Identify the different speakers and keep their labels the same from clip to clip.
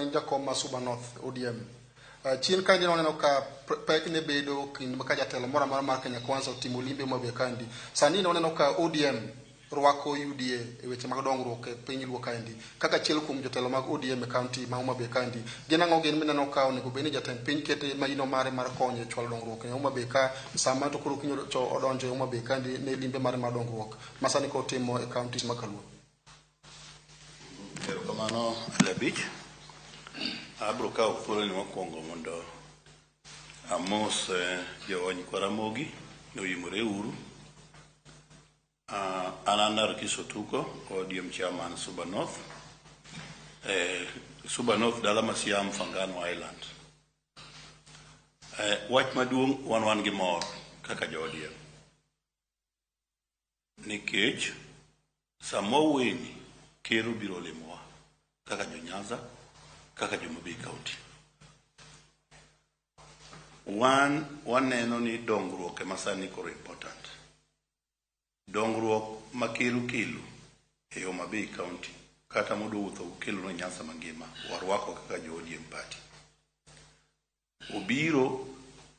Speaker 1: in jakom ma Suba North ODM. Chien kaendi nwaneno ka pek ne bedo kind ka jatelo moro amora mar Kenya Kwanza otimo limbe Homa Bay kaendi. Sani nwaneno ka ODM rwako UDA e weche mag dongruok e piny Luo kaendi. Kaka achiel kuom jotelo mag ODM e kaunti ma Homa Bay kaendi. Gin ang'o gin mineno ka onego bed ni jatend piny kete maino mare mar konyo e chwalo dongruok e Homa Bay ka sama to koro kinyo odonjo e Homa Bay kaendi ne limbe mare mar dongruok ma sani koro timo e kaunti ma Kaluo.
Speaker 2: Erokamano Alabich. Abro kawo thuoloni mokwongo mondo amos joonyikwa Ramogi oyimore uru. An an Narkis Otuko, ODM chairman Suba North. Suba North dala ma Siam Mfangano Island. Wach maduong' wan gi mor kaka jo ODM. Nikech sama wawuoyeni ker obiro limowa kaka jo Nyanza, kaka jo Homa Bay County. Wan waneno ni dongruok ema sani koro important. Dongruok ma ker okelo e Homa Bay County kata modwa wuotho okelo ne Nyanza mangima warwako kaka jo ODM party. Obiro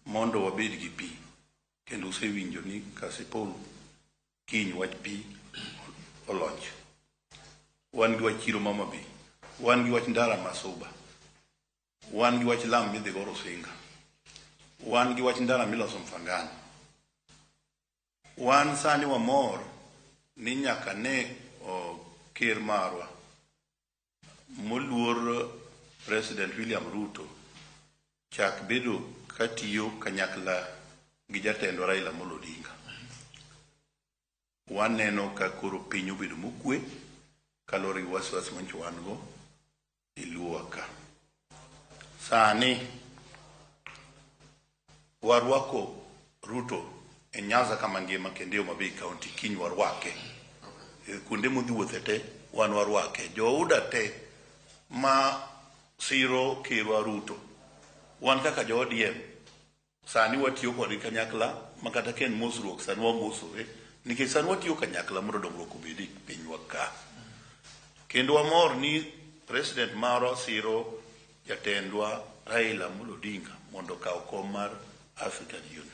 Speaker 2: mondo wabed gi pi kendo usewinjo ni Kasipul kiny wach pi oloch. Wan gi wach chiro ma Homa Bay, wan gi wach ndara ma Suba, wan gi wach lam midhi go Rusinga, wan gi wach ndara miloso Mfangano. Wan sani wamor ni nyaka ne ker marwa moluor President William Ruto chak bedo katiyo kanyakla gi jatendwa Raila Amolo Odinga. Waneno ka koro piny obedo mokwe kaluwore gi wasiwasi manyocha wan go e Luowa ka. Sani warwako Ruto e Nyanza kama ngima kendo e Homa Bay County kiny warwake. E kuonde modhi wuothe te wan warwake. Jo UDA te ma siro kerwa Ruto wan kaka jo ODM sani watiyo kodgi kanyakla ma kata ka en mosruok sani wamosore nikech sani watiyo kanyakla mondo dongruok obed e pinywa ka. Kendo wamor ni president marwa siro jatendwa Raila Amolo Odinga mondo okaw kom mar African Union.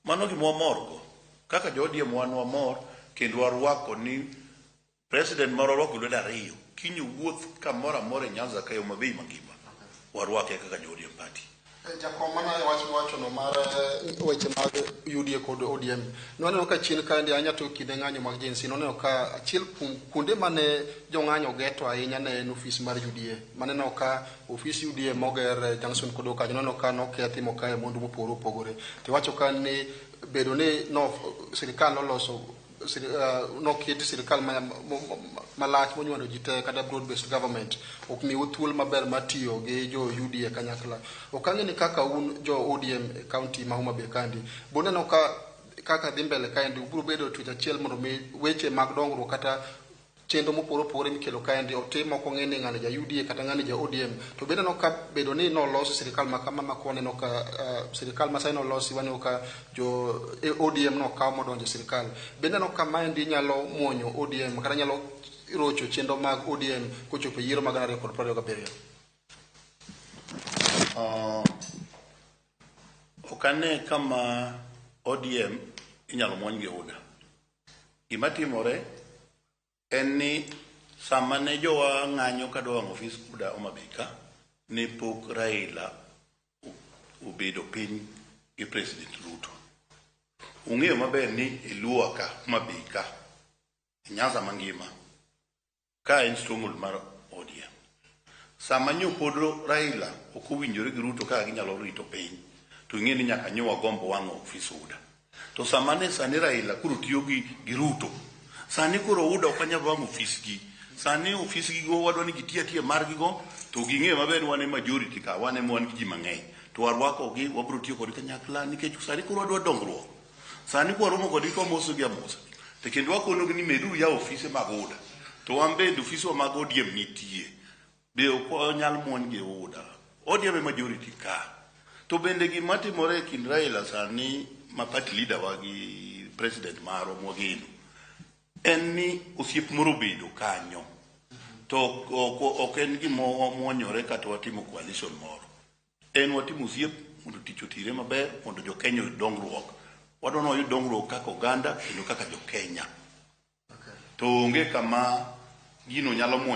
Speaker 2: Mano gima wamorgo. Kaka jo ODM wan wamor kendo warwako ni president marwa orwako lwedo ariyo. Kiny owuoth kamoro amora e Nyanza ka e Homa Bay mangima. Warwake kaka jo ODM party.
Speaker 1: Jakom mana e wach miwachono mar weche mag UDA kod ODM. Nwaneno ka chien kaendi ahinya to kinde ng'anyo mag Gen Z nwaneno ka achiel kuom kuonde mane jong'anyo geto ahinya ne en ofis mar UDA. Maneno ka ofis UDA moger Junction Kodo kanyo nwaneno ka nokethi mokaye mwandu mopogore opogore. Tiwacho ka ni bedo ni no sirikal noloso noketi sirikal malach monywando ji te kata broad based government ok miu thuolo maber mar tiyo gi jo UDA kanyakla. Ok ang'e ni kaka un jo ODM e county ma Homa Bay kaendi, buneno ka kaka dhi mbele kaendi ubiro bedo twech achiel mondo mi weche mag dongruok kata chenro mopogore opogore mikelo kaendi otim ok ong'e ni ng'ani ja UDA kata ng'ani ja ODM. To bende aneno ka bedo ni nolos sirikal ma kama ma waneno ka sirikal ma sani nolosi waneno ka jo ODM nokaw modonjo e sirikal. Bende aneno ka maendi nyalo muonyo ODM kata nyalo rocho chenro mag ODM kochopo e yiero mag 2027.
Speaker 2: Ok ane kama ODM inyalo muony gi UDA. Gima timore en ni sama ne jowa ng'anyo kadwa wang'o ofis UDA Homa Bay ka, ne pok Raila obedo piny gi President Ruto. Ung'eyo maber ni e Luo ka, Homa Bay ka, e Nyanza mangima, ka en stronghold mar ODM. Sama nyo pod Raila ok owinjore gi Ruto kaka ginyalo rito piny, to ing'e ni nyaka nyo wagomb wang'o ofis UDA. To sama ne sani Raila koro tiyo gi Ruto, sani koro UDA ok wanyal wang'o ofisgi. Sani ofisgi go wadwa ni giti atiya margi go, to ging'eyo maber ni wan e majority ka, wan ema wan gi ji mang'eny. To warwako gi, wabiro tiyo kodgi kanyakla nikech sani koro wadwa dongruok. Sani kwaromo kodgi to wamosogi amosa. To kendo wakonogi ni meduru yawo ofise mag UDA. To wan bende ofiswa mag ODM nitie. Be ok wanyal muony gi UDA. ODM e majority ka. To bende gima timore e kind Raila sani ma party leader wa gi president marwa mwageno en ni osiep moro obedo kanyo. To ok en gima muonyore kata watimo coalition moro. En watimo osiep mondo tich otire maber, mondo jo Kenya oyud dongruok. Wadwa ni wayud dongruok kaka oganda kendo kaka jo Kenya. To onge kama gino nyalo muonyo.